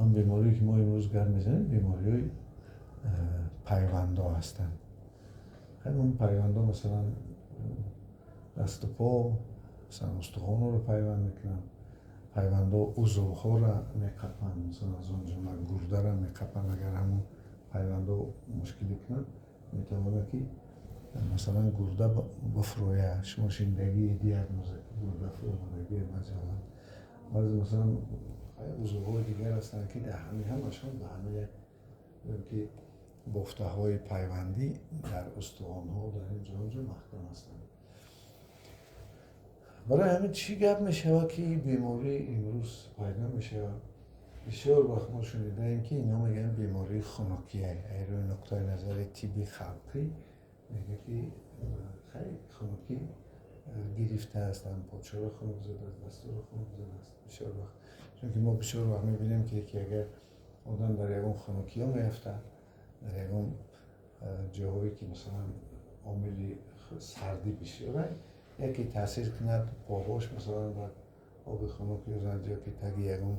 Он беморие ки мо имрӯз гап мезанем, бемориҳои пайвандҳо ҳастанд. Он пайвандҳо, масалан, дасту по, масалан, устухонҳоро пайванд мекунанд, пайвандҳо узвҳоро меқапанд, масалан, аз он ҷумла гурдаро меқапанд. Агар ҳамон пайвандҳо мушкилӣ кунанд, метавонад, ки масалан гурда бифурӯяд. Шумо шунидагии диагноза, гурда фуромадагӣ баъзе ҳолат. Баъзе, масалан, узвҳои дигар ҳастанд, ки дар ҳамин ҳамашон ба ҳамин як, ки бофтаҳои пайвандӣ дар устухонҳо, дар ин ҷо, онҷо маҳкам ҳастанд. Барои ҳамин чӣ гап мешавад, ки беморӣ имрӯз пайдо мешавад? Бисёр вақт мо шунидаем, ки ино мегӯянд, бемории хунукия. Рӯи нуқтаи назари тибби халқӣ мегӯяд, ки хай, хунукӣ гирифтааст, почаро хунук задааст, дастро хунук задааст. Бисёр вақт, чунки мо бисёр вақт мебинем, ки агар одам дар ягон хунукиё меафтад, дар ягон ҷоҳое, ки масалан омили сардӣ бисёра, яке таъсир кунад, поҳош масалан дар оби хунук ёзанд ё ки таги ягон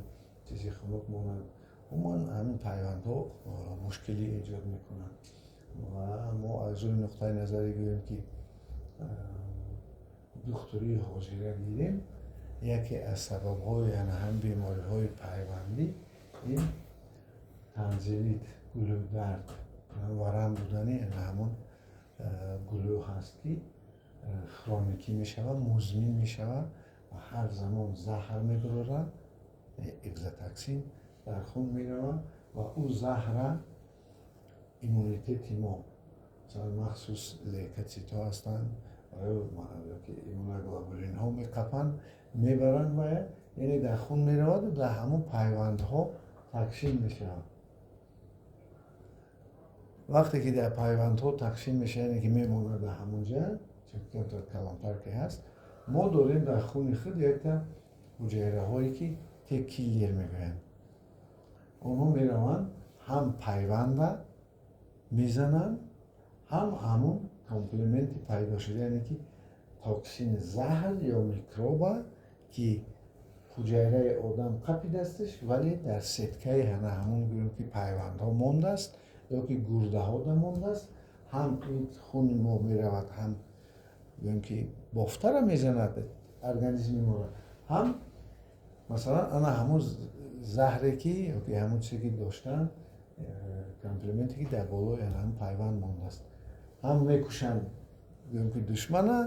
чизи хунук монанд, умуман ҳамин пайвандҳо мушкилӣ эҷод мекунанд. Ва мо аз рӯи нуқтаи назаре гӯем, ки духтурии ҳозира гирем, яке аз сабабҳои ана ҳам бемориҳои пайвандӣ ин тонзиллит, гулӯдард, варам будани ана ҳамон гулӯ ҳаст, ки хроникӣ мешавад, музмин мешавад ва ҳар замон заҳр мебарорад, экзотоксин дар хун меравад ва ӯ заҳра иммунитети мо, масалан, махсус лейкоцитҳо ҳастанд, иммуноглобулинҳо, меқапанд, мебаранд ва яъне дар хун мераваду дар ҳамон пайвандҳо тақсим мешавад. Вақте ки дар пайвандҳо тақсим мешавад, яъне ки мемонад дар ҳамон ҷа, чунки калонтар ки ҳаст, мо дорем дар хуни худ якта ҳуҷайраҳое, ки Т-киллер мегӯянд. Онҳо мераванд, ҳам пайванда мезананд, ҳам ҳамун комплементи пайдо шуда, яъне ки токсини заҳр ё микроба, ки ҳуҷайраи одам қапидасташ, вале дар сеткаи ҳана ҳамун, гӯем, ки пайвандҳо мондааст ё ки гурдаҳода мондааст. Ҳам ин хуни мо меравад, ҳам, гӯем, ки бофтара мезанад организми моро, ҳам масалан ана ҳамун заҳре ки ёки ҳамун чизе, ки доштан, комплементе, ки дар болои ана ҳамун пайванд мондааст, ҳам мекушанд, гӯем, ки душмана,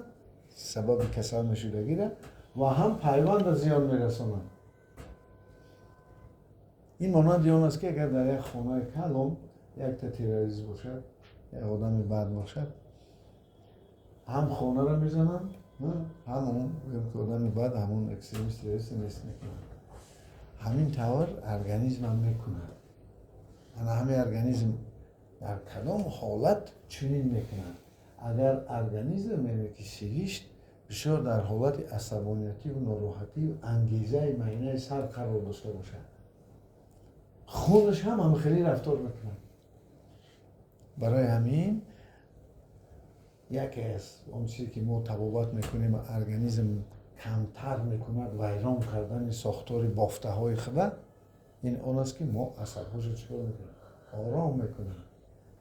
сабаби касал мешудагира, ва ҳам пайванда зиён мерасонанд. Ин монанди он аст, ки агар дар як хонаи калон якта террорист бошад, як одами бад бошад, ҳам хонаро мезананд, ҳам он, гӯем, ки одами бад, ҳамон экстремист, террорист нест мекунанд. Ҳамин тавр организмам мекунад. Ана ҳамин организм дар кадом ҳолат чунин мекунад? Агар организм, яъне ки сиришт, бисёр дар ҳолати асабониятиву нороҳатию ангезаи майнаи сар қарор дошта бошад, хунаш ҳам ҳамхелӣ рафтор мекунад. Барои ҳамин яке аз он чизе, ки мо табобат мекунем, организм камтар мекунад вайрон кардани сохтори бофтаҳои худа, ин он аст, ки мо асабҳошо чикор мекунем? Ором мекунем,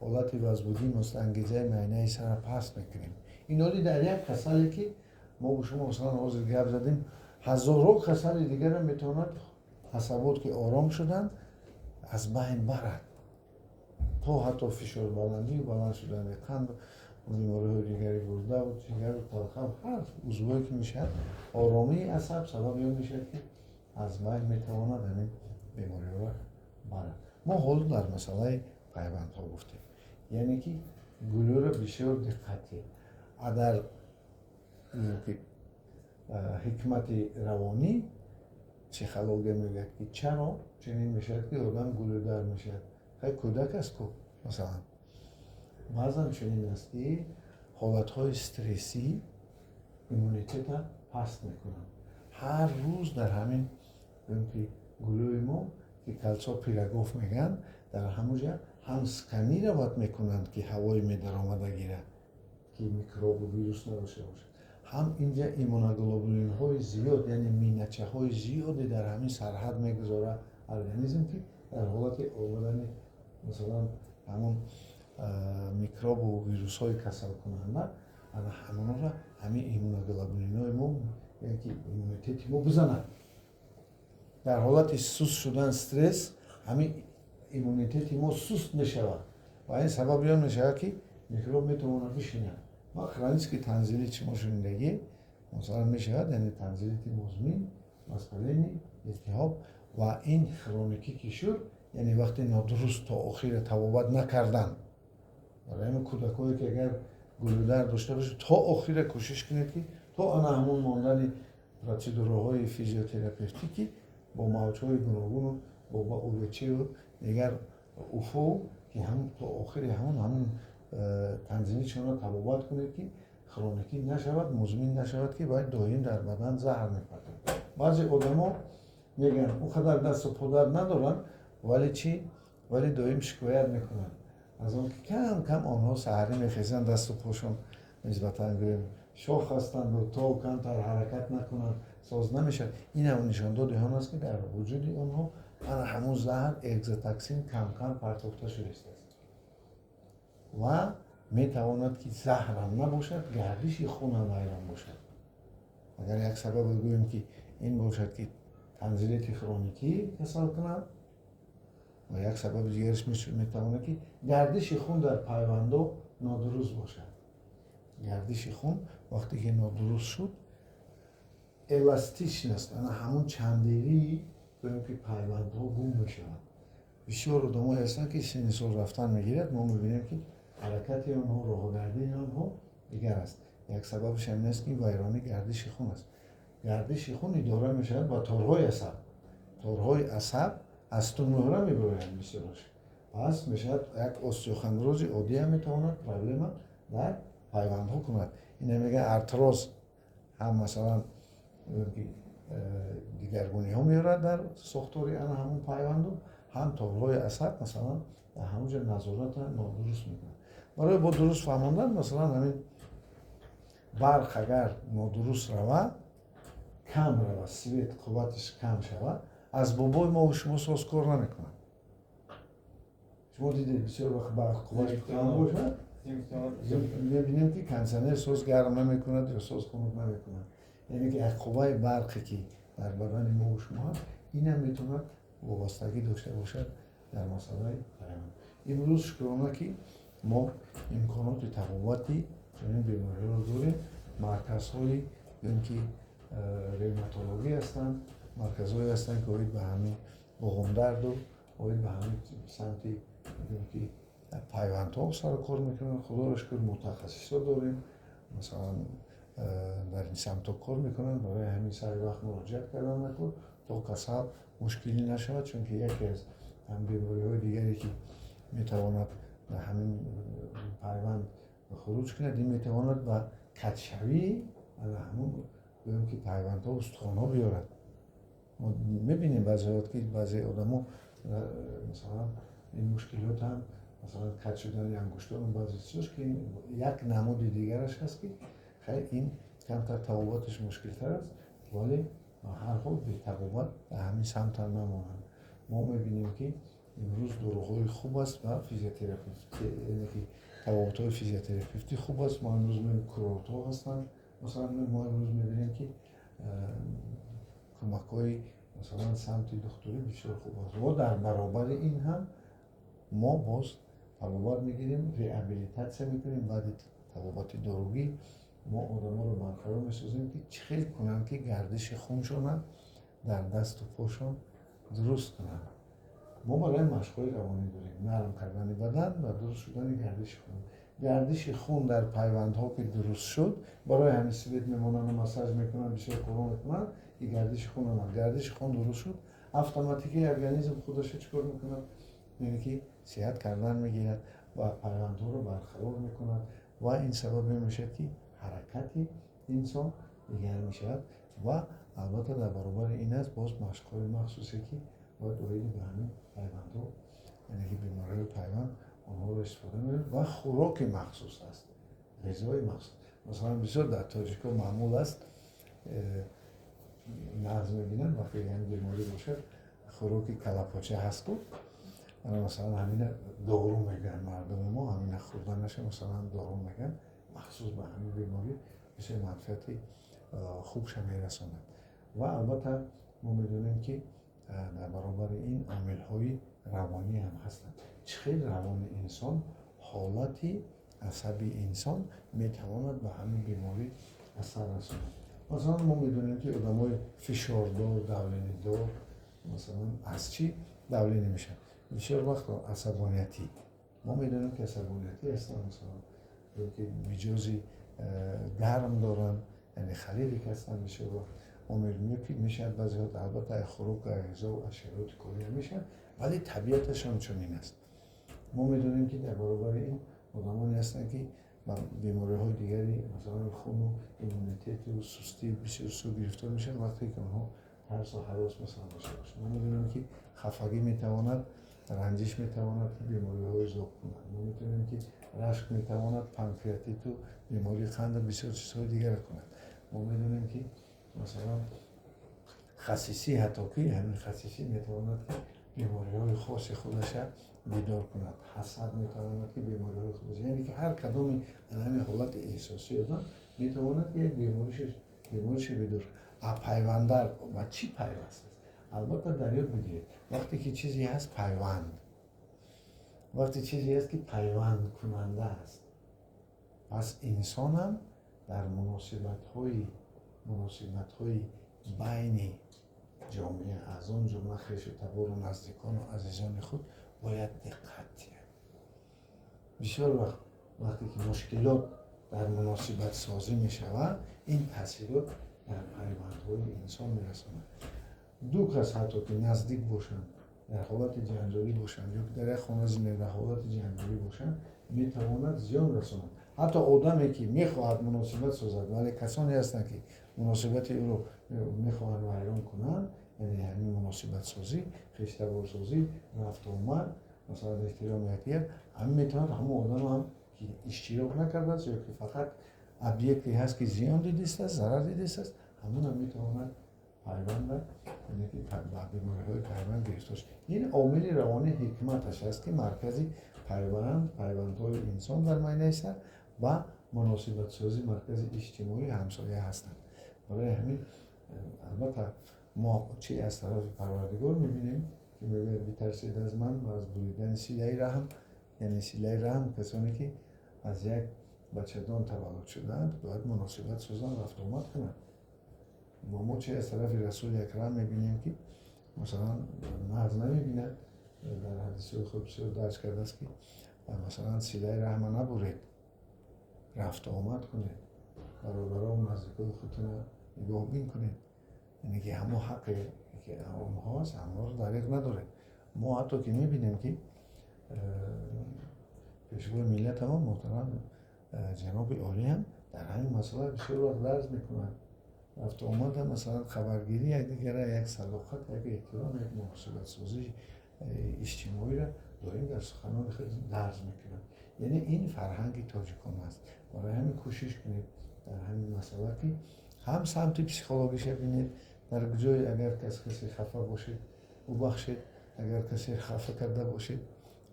ҳолати вазбудӣ, ангезаи майнаи сара паст мекунем. Ин оли дар як касале, ки мо бо шумо, масалан, ҳозир гап задем, ҳазорҳо касали дигарро метавонад асабот, ки ором шуданд, аз байн барад, то ҳатто фишорбаландию баланд шудани қанд, бемориҳои дигари гурдаву ҷигару талхав, ҳар узвое ки мешавад. Оромии асаб сабаби он мешавад, ки аз байн метавонад ҳамин бемориҳоро барад. Мо ҳоло дар масъалаи пайвандҳо гуфтем, яъне ки гулӯро бисёр диққатӣ. Дар ки ҳикмати равонӣ, психология мегӯяд, ки чаро чунин мешавад, ки одам гулӯдар мешавад? Хай, кӯдак аст ку. Масалан, баъзан чунин аст, ки ҳолатҳои стрессӣ иммунитета паст мекунанд. Ҳар рӯз дар ҳамин, гӯем, ки гулӯи мо, ки кольцо Пирогов мегӯянд, дар ҳамон ҷа ҳам сканировать мекунанд, ки ҳавои медаромадагира, ки микробу вирус надошта бошад, ҳам инҷа иммуноглобулинҳои зиёд, яъне миначаҳои зиёде дар ҳамин сарҳад мегузорад. Организм ки дар ҳолати омадани, масалан, ҳамон микробу вирусҳои касалкунанда, ана ҳамонро ҳамин иммуноглобулинҳои мо, яъне ки иммунитети мо бизанад. Дар ҳолати суст шудан, стресс, ҳамин иммунитети мо суст мешавад ва ин сабаби он мешавад, ки микроб метавонад бишинад. Ва хронический тонзиллит, шумо шунидагӣ, масалан, мешавад, яъне тонзиллити музмин, воспаление, илтиҳоб. Ва ин хроникӣ ки шуд, яъне вақте нодуруст то охира табобат накардан. Барои ҳамин кӯдакое ки агар гулудард дошта бошад, то охира кӯшиш кунед, ки то ана ҳамон мондани процедураҳои физиотерапевтикӣ бо мавҷҳои гуногуну бо УВЧ-ву дигар УФО, ки ҳам то охири ҳамон тонзиллитшонро табобат кунед, ки хроникӣ нашавад, музмин нашавад, ки бояд доим дар бадан заҳр мепартад. Баъзе одамо мегӯянд, он қадар дасту подард надоранд, вале чӣ, вале доим шикоят мекунанд аз он ки кам кам онҳо саҳарӣ мехезанд, дасту пошон нисбатан, гӯем, шох ҳастанду то камтар ҳаракат накунанд, соз намешавад. Ин ҳам нишондоди он аст, ки дар вуҷуди онҳо ана ҳамун заҳр, экзотоксин кам-кам партофта шудааст. Ва метавонад, ки заҳрам набошад, гардиши хунам вайрон бошад. Агар як сабабе гӯем, ки ин бошад, ки тонзиллити хроникӣ касал кунад, ва як сабаби дигараш метавонад, ки гардиши хун дар пайвандо нодуруст бошад. Гардиши хун вақте ки нодуруст шуд, эластичность, ана ҳамун чандирии, гӯем, ки пайвандҳо гум мешавад. Бисёр одамое ҳастанд, ки синни сол рафтан мегирад, мо мебинем, ки ҳаракати онҳо, роҳгардии онҳо дигар аст. Як сабабаш ҳамин аст, ки вайронии гардиши хун аст. Гардиши хун идора мешавад ба торҳои асаб. Торҳои асаб аз тунмуҳра мебироянд бисёраш. Пас мешавад, як остеохондрози оддиам метавонад проблема дар пайвандҳо кунад. Ина мегӯянд артроз ҳам, масалан, ки дигаргуниҳо меорад дар сохтори ана ҳамун пайванду, ҳам торҳои асаб, масалан, дар ҳамон ҷо назората нодуруст мекунад. Барои бо дуруст фаҳмондан, масалан, ҳамин барқ агар нодуруст равад, кам равад, свет қувваташ кам шавад, асбобҳои мо шумо соз кор намекунад. Шумо дидед, бисёр вақт барқ қувваташ кам бошад, мебинем, ки кондитсионер соз гарм намекунад ё соз хунук намекунад. Яъне ки як қувваи барқе ки дар бадани мо шумо ҳаст, инам метавонад вобастагӣ дошта бошад дар масъалаи пайванд. Имрӯз, шукрона, ки мо имконоти табобати чунин бемориҳоро дорем. Марказҳои, ё ки ревматологӣ ҳастанд, марказҳое ҳастанд, ки оид ба ҳамин буғумдарду оид ба ҳамин самти ки пайвандҳо сару кор мекунанд. Худоро шукр, мутахассисо дорем, масалан, дар ин самтҳо кор мекунанд. Барои ҳамин сари вақт муроҷиат кардан накун, то касал мушкилӣ нашавад, чунки яке аз бемориҳои дигаре, ки метавонад ба ҳамин пайванд хуруҷ кунад, ин метавонад ба кадшавии ҳамун, гӯем, ки пайвандҳо, устухонҳо биёрад. Мо мебинем баъзе ки баъзе одамо, масалан, ин мушкилот ҳам, масалан, кад шудани ангуштон, баъзе чизош, ки як намуди дигараш ҳаст, ки хайр, ин камтар табобаташ мушкилтар аст, вале ба ҳар ҳол бетабобат дар ҳамин самтам намонанд. Мо мебинем, ки имрӯз доруҳои хуб аст ва физиотерапевт, яъне ки табобатҳои физиотерапевтӣ хуб аст. Мо имрӯз мебинем, курортҳо ҳастанд. Масалан, мо имрӯз мебинем, ки кӯмакҳои, масалан, самти духтурӣ бисёр хуб аст. Ва дар баробари ин ҳам мо боз табобат мегирем, реабилитатсия мекунем. Баъди табобати доругӣ мо одаморо барқарор месозем, ки чӣ хел кунанд, ки гардиши хуншона дар дасту пошон дуруст кунанд. Мо барои машқҳои равонӣ дорем, нарм кардани бадан ва дуруст шудани гардиши хун. Гардиши хун дар пайвандҳо ки дуруст шуд, барои ҳамин свет мемонанду массаж мекунанд, бисёр корҳо мекунанд, ки гардиши хун омад. Гардиши хун дуруст шуд, автоматики организм худаша чӣ кор мекунад? Яъне ки сиҳат кардан мегирад ва пайвандҳоро барқарор мекунад. Ва ин сабаб мешавад, ки ҳаракати инсон дигар мешавад. Ва албатта, дар баробари ин аст боз машқҳои махсусе, ки бояд оиди ба ҳамин пайвандҳо, яъне ки бемориҳои пайванд, онҳоро истифода мебарем. Ва хӯроки махсус аст, ғизои махсус. Масалан, бисёр дар тоҷикҳо маъмул аст, нағз мебинанд, вақте ҳамин беморӣ бошад. Хӯроки калапоча ҳаст ку, масалан, ҳамина дору мегӯянд мардуми мо, ҳамина хӯрданаша, масалан, дору мегӯянд, махсус ба ҳамин беморӣ бисёр манфиати хубша мерасонад. Ва албатта мо медонем, ки дар баробари ин омилҳои равонӣ ҳам ҳастанд. Чӣ хел равони инсон, ҳолати асаби инсон метавонад ба ҳамин беморӣ асар расонад? Масалан, мо медонем, ки одамои фишордор, давлениядор, масалан, аз чӣ давление мешавад? Бисёр вақт асабониятӣ. Мо медонем, ки асабониятӣ ҳастанд, масалан, ки миҷози гарм доранд, яъне холерик ҳастанд. Бисёр вақт мо мебинем, ки мешавад баъзеҳо, албатта, хӯрок, ғизо, аз шароити корӣ мешавад, вале табиаташон чунин аст. Мо медонем, ки дар баробари ин одамоне ҳастанд, ки ба бемориҳои дигари, масалан, хуну иммунитету сустӣ бисёр су гирифтор мешаванд, вақте ки онҳо тарсу ҳарос, масалан, дошта бошанд. Мо медонем, ки хафагӣ метавонад, ранҷиш метавонад, ки бемориҳои зоб кунад. Мо метавонем, ки рашк метавонад панкреатиту бемории қанду бисёр чизҳои дигар кунад. Мо медонем, ки, масалан, хасисӣ, ҳатто ки ҳамин хасисӣ метавонад, ки бемориҳои хоси худаша бедор кунад. Ҳасад метавонад, ки бемориҳои худаш, яъне ки ҳар кадоми ҳамин ҳолати эҳсосии одам метавонад, ки як бемориша бедор. А пайвандар ба чӣ пайваст аст? Албатта, дар ёд бигиред, вақте ки чизе ҳаст пайванд, вақте чизе ҳаст, ки пайвандкунанда аст, пас инсонам дар муносибатҳои байни ҷомеа, аз он ҷумла хешу табору наздикону азизони худ, бояд диққат диҳад. Бисёр вақт, вақте ки мушкилот дар муносибатсозӣ мешавад, ин таъсирот дар пайвандҳои инсон мерасонад. Ду кас ҳатто ки наздик бошанд, дар ҳолати ҷанҷолӣ бошанд ё ки дар як хона зиндагӣ, дар ҳолати ҷанҷолӣ бошанд, метавонад зиён расонад. Ҳатто одаме, ки мехоҳад муносибат созад, вале касоне ҳастанд, ки муносибати ӯро мехоҳанд вайрон кунанд, яъне ҳамин муносибатсозӣ, хештаборсозӣ, рафтуомад, масалан, эҳтироми якдигар, ҳамин метавонад ҳамон одам ҳам, ки иштирок накардааст ё ки фақат объекте ҳаст, ки зиён дидистааст, зарар дидистааст, ҳамонам метавонад пайванда, яъне ки ба бемориҳои пайванд гирифтор шавад. Ин омили равонӣ ҳикматаш аст, ки маркази пайванд, пайвандҳои инсон дар майнаи сар ва муносибатсозӣ, маркази иҷтимоӣ ҳамсоя ҳастанд. Барои ҳамин, албатта, мо чи аз тарафи Парвардигор мебинем, ки мегӯяд: «Битарсед аз ман ва аз буридани силаи раҳм», яъне силаи раҳм, касоне ки аз як бачадон таваллуд шудаанд, бояд муносибат созанд, рафтуомад кунанд. Ва мо чи аз тарафи Расули Акрам мебинем, ки, масалан, нағз намебинад, дар ҳадисҳои худ бисёр дарҷ кардааст, ки, масалан, силаи раҳма набуред, рафтуомад кунед, бародарон, наздикои худтона нигоҳбин кунед, яъне ки ҳамон ҳаққе, ки онҳо аст, ҳамонро дариқ надоред. Мо ҳатто ки мебинем, ки пешвои миллатамон, муҳтарам ҷаноби олӣ ҳам дар ҳамин масъала бисёр вақт дарз мекунанд. Рафтуомада, масалан, хабаргирӣ якдигара, як садоқат, як эҳтиром, як муносибатсозии иҷтимоиро доим дар суханони худ дарз мекунанд. Яъне ин фарҳанги тоҷикон аст. Барои ҳамин кӯшиш кунед дар ҳамин масъала, ки ҳам самти психологиша бинед. Дар ҷое агар кас касе хафа бошед, бубахшед, агар касе хафа карда бошед,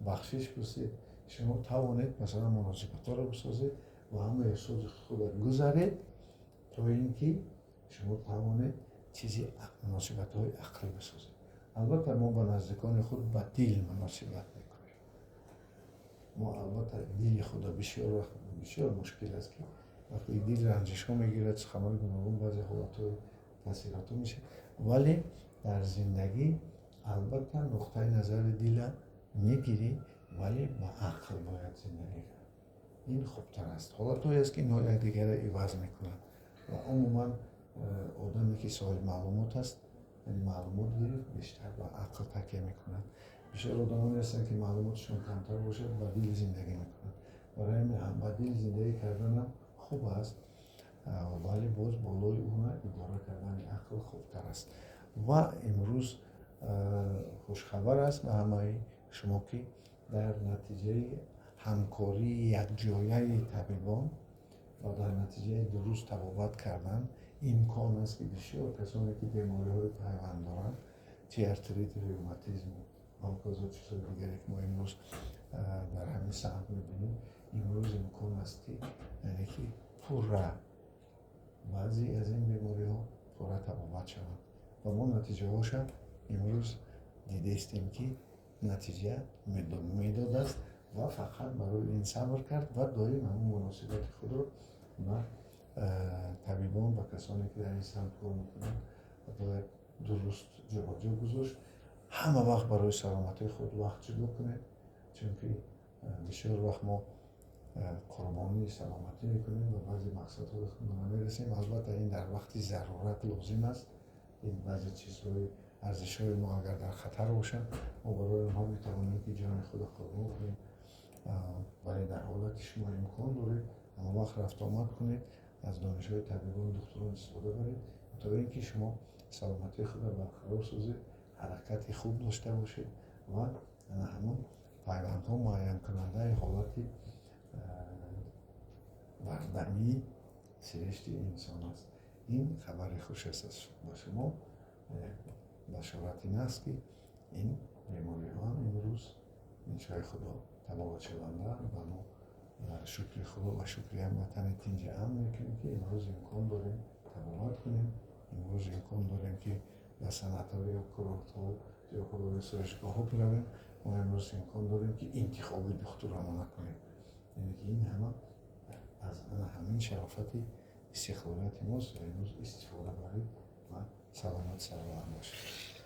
бахшиш пурсед. Шумо тавонед, масалан, муносибатҳоро бисозед ва ҳама эҳсоси худро гузаред, то ин ки шумо тавонед чизи муносибатҳои ақлӣ бисозед. Албатта, мо ба наздикони худ ба дил муносибат мекунем. Мо, албатта, дили худро бисёр вақт, бисёр мушкил аст, ки вақте дил ранҷишҳо мегирад, суханҳои гуногун, баъзе ҳолатҳои таъсиротҳо мешавад, вале дар зиндагӣ, албатта, нуқтаи назари дила мегирӣ, вале ба ақл бояд зиндагӣ кард, ин хубтар аст. Ҳолатҳое аст, ки инҳо якдигарро иваз мекунанд ва умуман одаме, ки соҳиби маълумот аст, яъне маълумот гирифт, бештар ба ақл такя мекунад. Бисёр одамоне ҳастанд, ки маълумотшон камтар бошад, ба дил зиндагӣ мекунанд. Барои ҳамин ба дил зиндагӣ карданам хуб аст, вале боз болои уна идора кардани ақл хубтар аст. Ва имрӯз хушхабар аст ба ҳамаи шумо, ки дар натиҷаи ҳамкории якҷояи табибон ва дар натиҷаи дуруст табобат кардан имкон аст, ки бисёр касоне, ки бемориҳои пайванд доранд. Чи артрит, ревматизм ва ҳоказо, чизҳои дигаре, ки мо имрӯз дар ҳамин самт мебинем. Имрӯз имкон аст, ки яъне ки пурра баъзе аз ин бемориҳо пурра табобат шаванд ва мо натиҷаҳоша имрӯз дидаистем, ки натиҷа медодааст. Ва фақат барои ин сабр кард ва доим ҳамон муносибати худро ба табибон, ба касоне, ки дар ин самт кор мекунанд, бояд дуруст ҷобаҷо гузошт. Ҳама вақт барои саломатии худ вақт ҷудо кунед, чунки бисёр вақт мо қурбонии саломатӣ мекунем ва баъзе мақсадҳои худро намерасем. Албатта, ин дар вақти зарурат лозим аст. Ин баъзе чизҳои арзишҳои мо агар дар хатар бошанд, мо барои онҳо метавонем, ки ҷони худро қурбон кунем. Вале дар ҳолати шумо имкон доред, ҳама вақт рафтуомад кунед, аз донишҳои табибону духтурон истифода баред, то ин ки шумо саломатии худро барқарор созед, ҳаракати хуб дошта бошед. Ва ҳамон пайвандҳо муайянкунандаи ҳолати бардамии сиришти инсон аст. Ин хабари хуш аст ба шумо. Башорат ин аст, ки ин бемориҳо ҳам имрӯз, иншои Худо, табобатшавандаанд ва мо шукри Худо ва шукри ҳамватани тинҷи амн мекунем, ки имрӯз имкон дорем табобат кунем, имрӯз имкон дорем, ки ба санаторий ё курортҳо ё истироҳатгоҳҳо биравем. Мо имрӯз имкон дорем, ки интихоби духтурамо накунем. Яъне ки ин ҳама аз ҳамин шарофати истиқлолияти мост ва имрӯз истифода баред ва саломат, сарбаланд бошед.